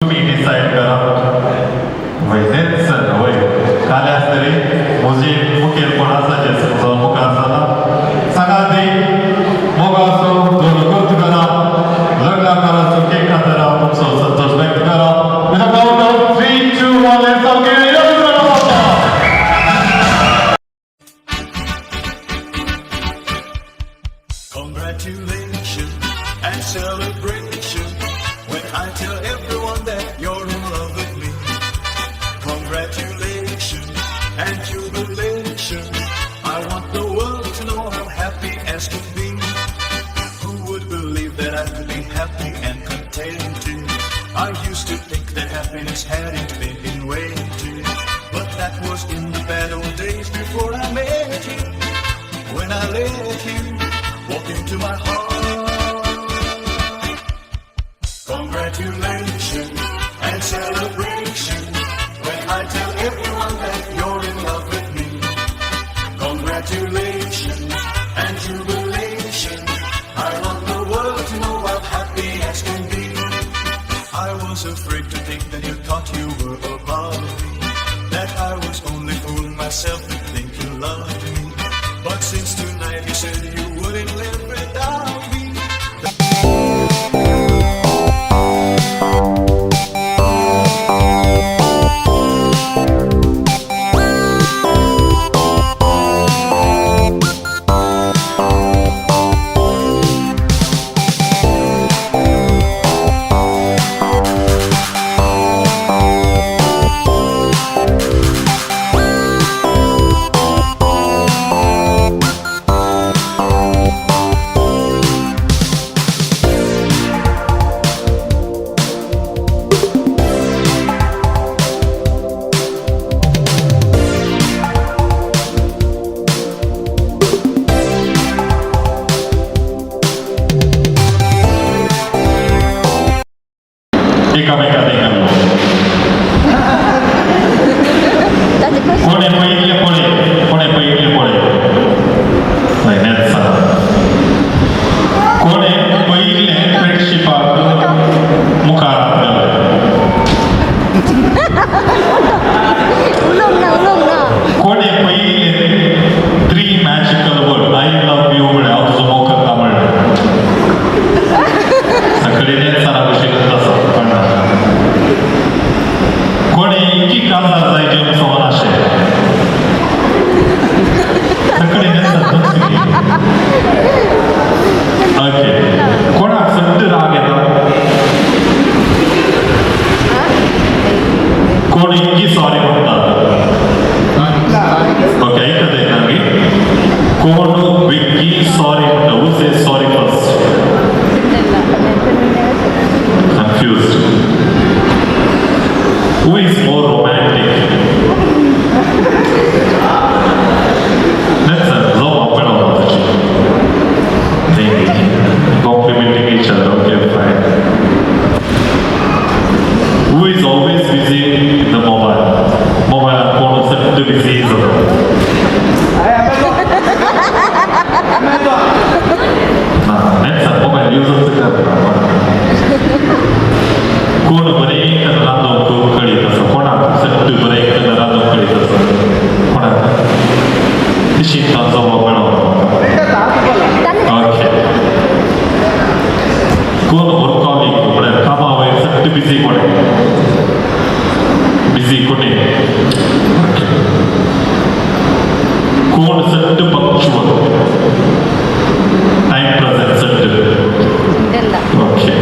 तुम्ही डिसायड करा. वय नेल्सन, वय काले आसतली म्हजी मुखेलपण आसा जें मुखार जाला. सांगा ती मोगाचो जोड गुर्त करा, लग्न कराचो केक खातरा तुमचो संतोष व्यक्त करा. With a count of 3, 2, 1, let's all give it up for applause. Congratulations and celebration when I tell everyone that you're in love with me. Congratulations and jubilation. I want the world to know I'm happy as can be. Who would believe that I could be happy and contented? I used to think that happiness hadn't been invented. But that was in the bad old days before I met you. When I let you walk into my heart. Congratulations and celebration when I tell everyone that you're in love with me. Congratulations and jubilation. I want the world to know I'm happy as can be. I was afraid to think that you thought you were above me. That I was only fooling myself to think you loved me. But since tonight you said you wouldn't live without me. एकामेकात गेलो. ताचे question. कोणे पयिल्लें पळय, कोणे पयिल्लें पळय. हय, Nelson. कोणे पयिल्लें फ्रेंडशिपाक मुखार घातलें? उलोवंक ना, उलोवंक ना. कोणे पयिल्लें three magical word "I love you" म्हळ्यार हांव तुजो मोग करता म्हणलें? सगळे नेल्सना भशेन आसा पण. कोणे इतकी काजार जाय जेवण सवन अशें सगळे नेल्सन. ओके, कोणाक सट्ट राग येता? कोण इतकी सॉरी म्हणतात? ओके, ऐकत आहे ना? कोण बेगी सॉरी म्हणटा? Who say sorry first? Confused. Who is more romantic? Nelson, जो वापरला तुझी. Complimenting each other, okay, fine. Who is always busy in the mobile? Mobile कोण सट्ट busy जाता? ना, Nelson mobile use करता. कोण बरें रांदोंक कळीत आसा? कोणाक सट्ट बरें रांदोंक कळीत आसा? कोणाक तशी तांचो मेळो? ओके, कोण वर्कॉलिक म्हळ्यार कामा वयर सट्ट बिजी? कोण बिजी कोणी? ओके, कोण सट्ट पंक्चुअल, टायम प्रेझेंट सट्ट? ओके.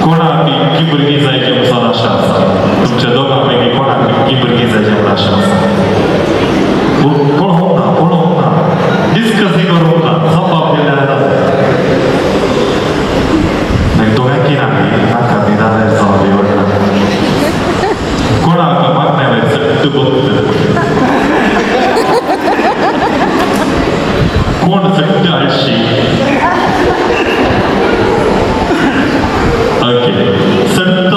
कोणाक इतकी भुरगीं जाय जी म्हणून आशा आसा? तुमच्या दोगां पैकी कोणाक इतकी भुरगीं जाय जी म्हणून आशा आसा? कोण होंक ना, कोण होंक ना, डिस्कस करूंक ना, जबाब दिल्यार जाता. मागीर दोगांकी ना, नाका न्ही जाल्यार जावं बी व्हडला. कोणाक मागण्या वयर सट्ट भक्त? कोण सट्ट आळशी? ओके, सट्ट.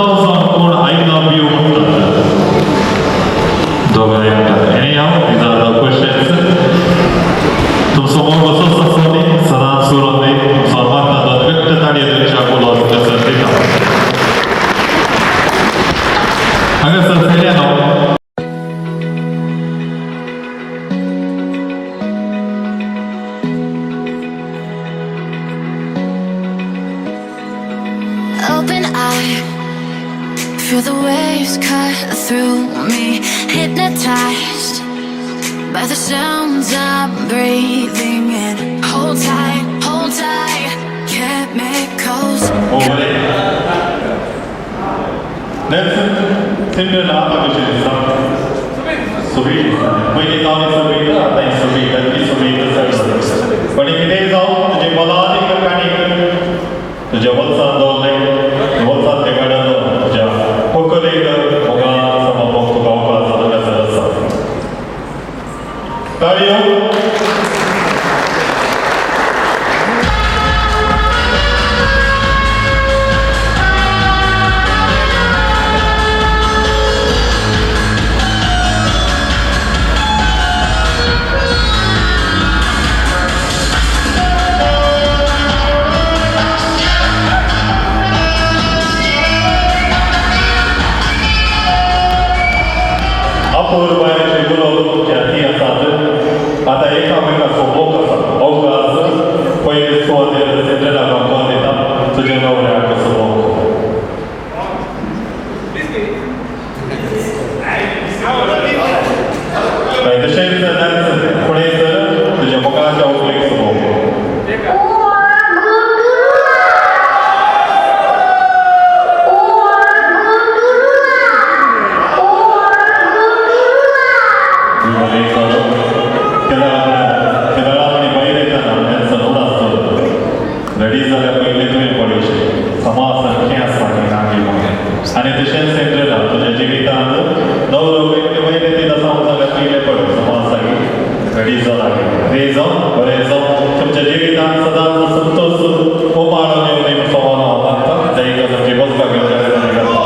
हांगासर चलयांनो. Open eye, feel the waves cut through me. Hypnotized by the sounds I'm breathing in. Hold tight, chemicals. हो बरें. नेल्सन, सिंड्रेला आतां कशें दिसता? सुबीत दिसता. पयलीं जावन सुबीत, आतां सुबीत, आनी सुबीत चड. पण कितेंय जावं, तुजे मोलादीक काणीक तुज्या बोल्सांत दवरलें, बोल्सांतलें काडून तुज्या होकलेक मोगा समापोवंक तुका अवकाश हांगासर आसा. ताळयो. अपूर्वायचे गुलोब ख्याती आसात. आतां एकामेका सोबोवंक आसा अवकाश. पयले सुवातेर सिंड्रेलाक अवकाश दिता तुज्या न्हवऱ्याक सोबोवंक. तशेंच नेल्सन, फुडें सर, तुज्या मोगाच्या होकलेक सोबोवंक. केदळा भायर येतना नेल्सन उडास रेडी जाल्यार पयलीं तुवें पळोवचें समा सारकें आसा की ना की म्हणून. आनी तशेंच सिंड्रेला, तुज्या जिवितांत नवरो पयलीं वयर येता जावं जाल्यार पयलें पळय समा आसा की, रेडी जाला की. रे जावं, बरें जावं. तुमच्या जिवितांत सदांच संतोष उमाळून येवन दी सवाल हांव मागता. जायका तुमची बसपाक घेवच्या विनंती करता.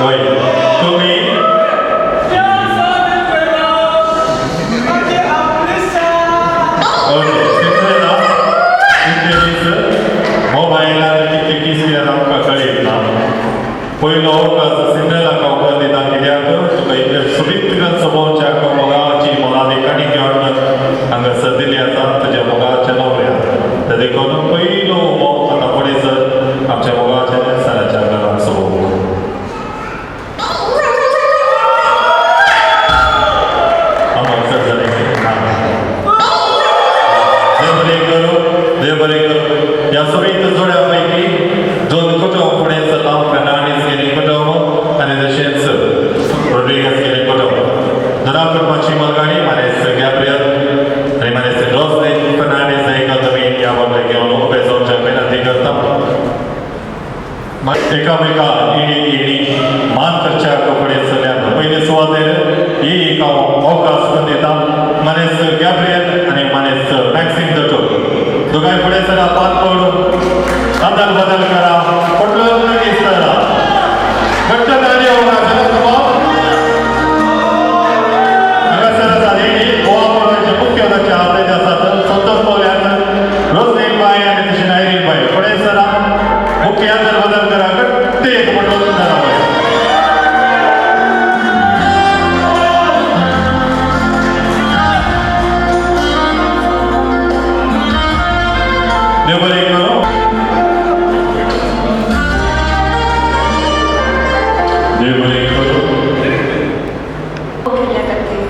होय, तुमी ओके. सिंड्रेला, इतले दीस मोबायलार कितले कीस कित्याक आमकां कळीत ना. पयलो अवकाश सिंड्रेलाक अवकाश दिता, कित्याक तुका इतले सोबीत सोबोवच्याक मोगाची मोलादीक काणी घेवन हांगासर दिल्ली आसा तुज्या मोगाच्या न्हवऱ्या. तर देखून पयलो उमो आतां फुडें सर आमच्या मोगाच्या नेल्सनाच्या घरान सोबोवंक. हांव चड जालें ना. देव बरें करूं, देव बरें करूं. ह्या सोबीत जोड्या पैकी दोन कुटुंब फुडें सरलां, फेर्नांडीस गेले कुटुंब आनी तशेंच रोड्रिगस गेले कुटुंब. दोना कुटुंबाची मलगाडी मानेस्त गॅब्रियल आनी मानेस्त रोजलिन फेर्नांडीस एका तुमी ह्या बाबतीत घेवन उबे जावच्या विनंती करता. एकामेका इणी इणी मान करच्या फुडें सरल्यात. पयले सुवातेर ही एक अवकाश दिता मानेस्त गॅब्रियल आनी मानेस्त मॅक्सिम दटो. दोगांय फुडें सरा. पांच पडून अदल बदल करा. पटलो लगेच सरा. घट्ट ताळयो. हांगासर आसा गोवा पर्वाचे मुख्य अध्यक्ष आहात आसात संतोष पावल्यात रोजलीन बाय आनी तशें आयरीन बाय. फुडें सरा. मुख्य अदल बदल करा. घट्ट एक पटलो धरा बाय. देव बरें करूं, देव बरें करूं. केल्ल्या खातीर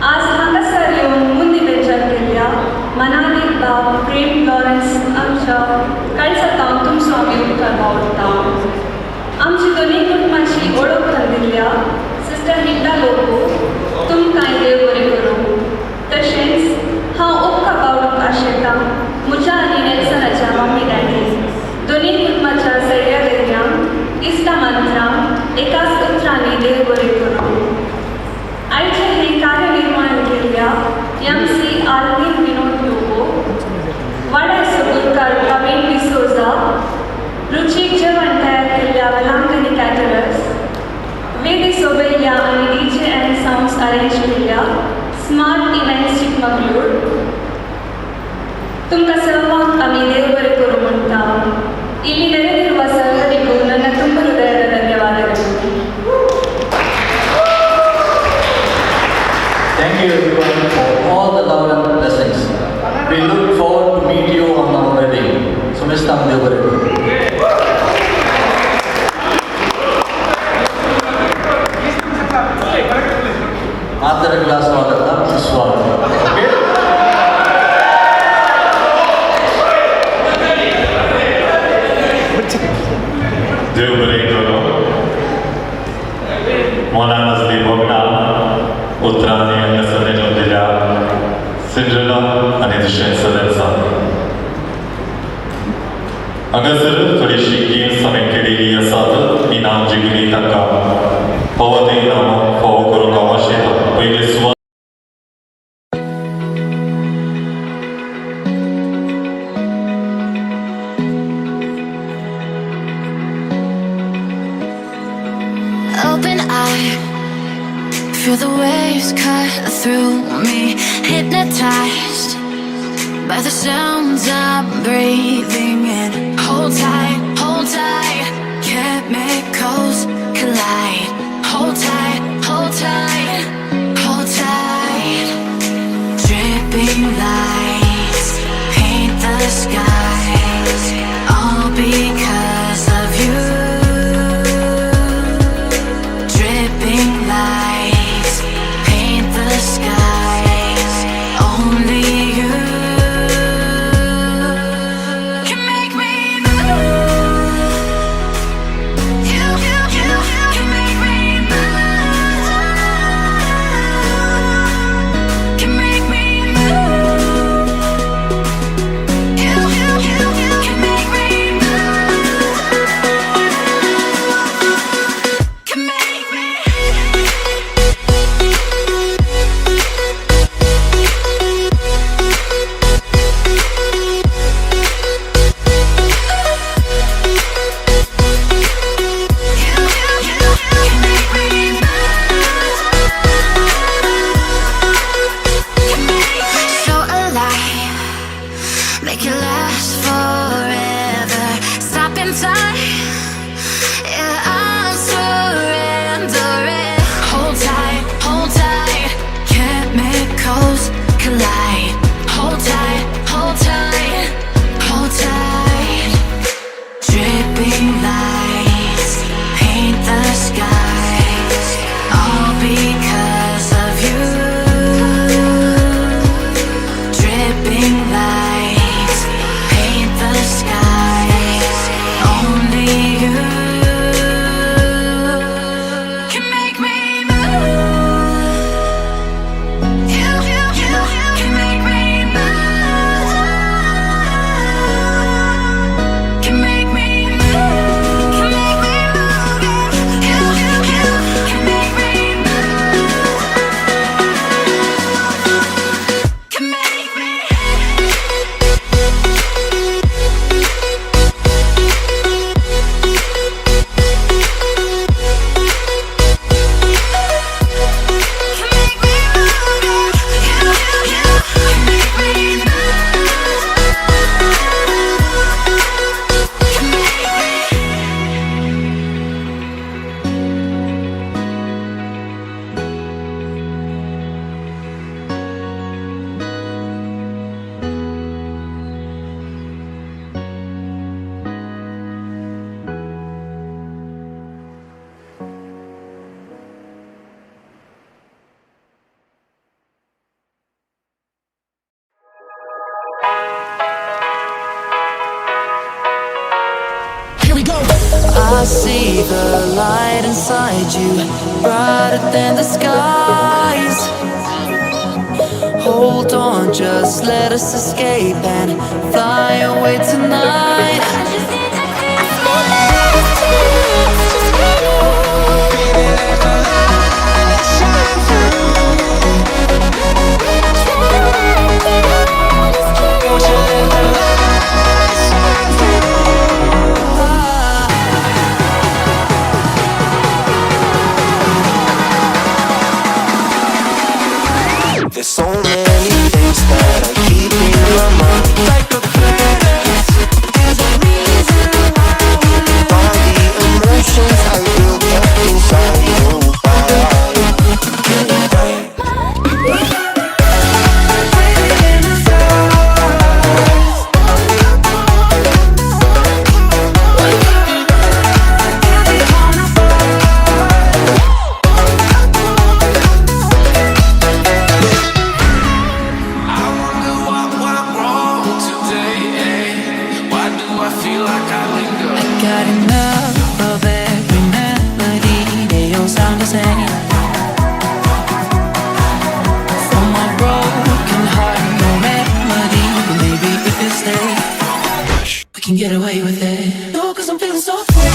आज हांगासर येवन मुंदी बेजार केल्ल्या मनादीक बाब प्रेम लॉरन्स, आमच्या काळजांत तुमचो आमी उपकार बावडटा. आमची दोनूय कुटुंबाची ओळख करून दिल्ल्या सिस्टर हिल्डा लोबो, तुमकांय देव बरें करूं. तशेंच हांव उपकार बावडूंक आशेतां म्हज्या आनी नेल्सनाच्या मम्मी डॅडी, दोनूय कुटुंबाच्या सगळ्या धैर्यांक, इश्टा मंत्रांक एकाच उतरांनी देव बरें करूं. आयचें हें कार्य निर्माण केल्ल्या एम सी आल्वीन विनोद लोबो, वाड्या सगुरकार प्रवीण डिसोजा, रुचीक जेवण तयार केल्ल्या वेलांकनी कॅटरर्स, वेदी सोबयल्ल्या आनी डीजे अँड सावंड्स अरेंज केल्ल्या स्मार्ट इव्हेंट्स चिकमगलूर. तुमकां सर्वांक आमी देव बरें करूं म्हणटा. ಇಲ್ಲಿ ನೆರೆದಿರುವ ಸರ್ವರಿಗೂ ನನ್ನ ತುಂಬ ಹೃದಯದ ಧನ್ಯವಾದಗಳು. Thank you everyone for all the love and blessings. We look forward to meet you on our wedding. Sumestam Devare. ಮಾತರಗಳ ಸ್ವಾಗತ ಸುಸ್ವಾಗತ. Okay? देव बरें करूं. मनान आसली भोगणां उतरांनी हांगासर नेणून दिल्या सिंड्रेला आनी दुसरें सदन्सा. हांगासर थोडीशी गेम्स हांवें खेळिल्ली आसात. इनाम जिखली तांकां फावो तें इनाम फावो करूंक हांव आशेतां. पयली सुवात Open eye, feel the waves cut through me. Hypnotized by the sounds I'm breathing in. Hold tight, chemicals collide. Hold tight, hold tight, hold tight. Dripping lights paint the skies, all because of you. Dripping lights paint the skies. Only you can make me move. You can make me move. Can make me move. You can make me move. Can make me. You can make me move. Can make me so alive. Make it last forever. Stop in time. Yeah, I'm surrendering. Hold tight, hold tight. Chemicals collide. Hold tight, hold tight, hold tight. Dripping lights paint the skies, all because of you. Dripping lights paint the skies, only you can make me move. You can make me move. Can make me move. Can make me move. You can make me move. Can make me. Can make me move. You can make me move. Can make me. I see the light inside you, brighter than the skies. Hold on, just let us escape and fly away tonight. Baby, let the light shine through. Won't you let the light shine through? There's so many things that I keep in my mind. Like Got enough of every melody, they all sound the same. For my broken heart, no remedy. But maybe if you stay, we can get away with it. No, 'cause I'm feeling so free.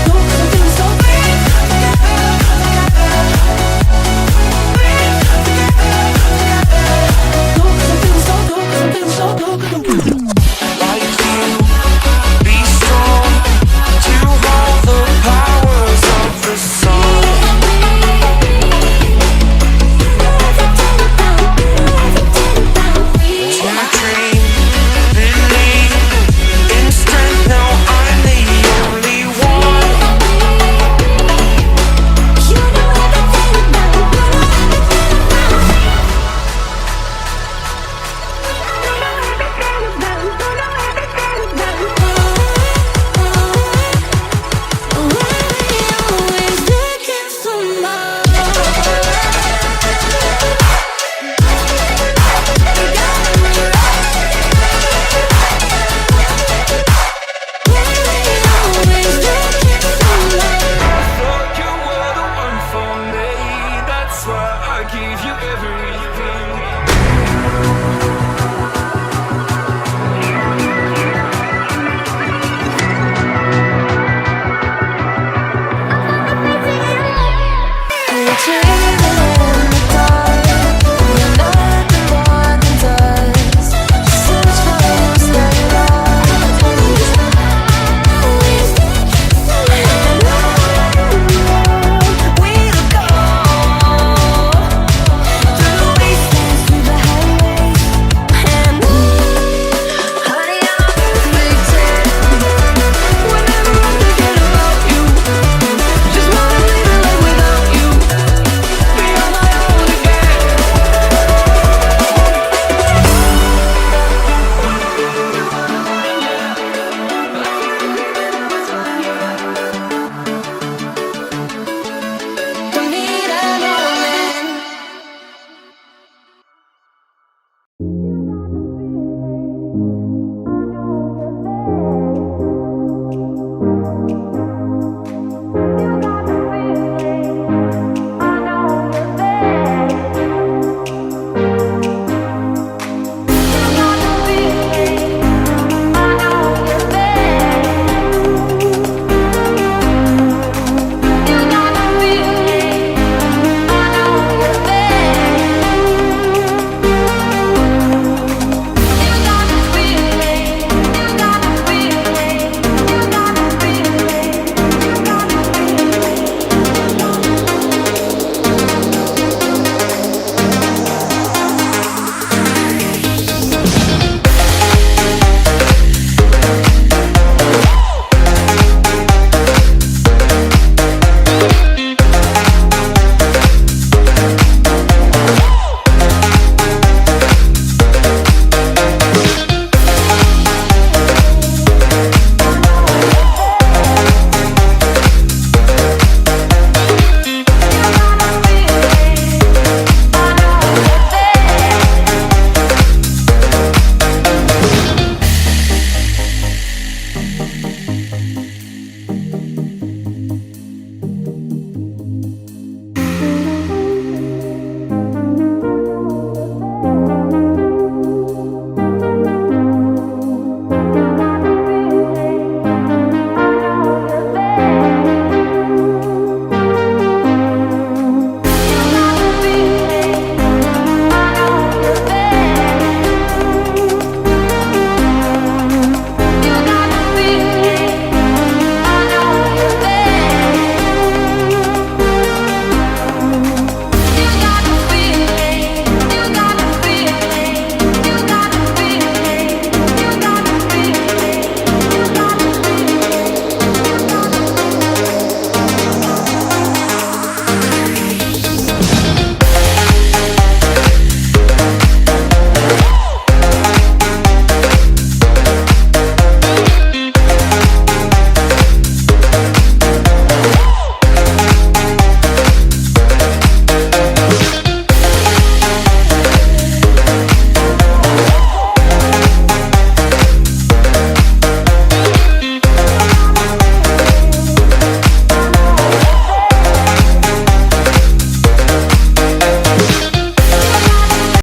No, 'cause I'm feeling so free. No, 'cause I'm feeling so, no, 'cause I'm feeling so, no, 'cause I'm feeling. Like you, be strong to hold the powers of the sun. To dream, believe in strength. Now I'm the only one. Thought you were the one for me. That's why I gave you everything.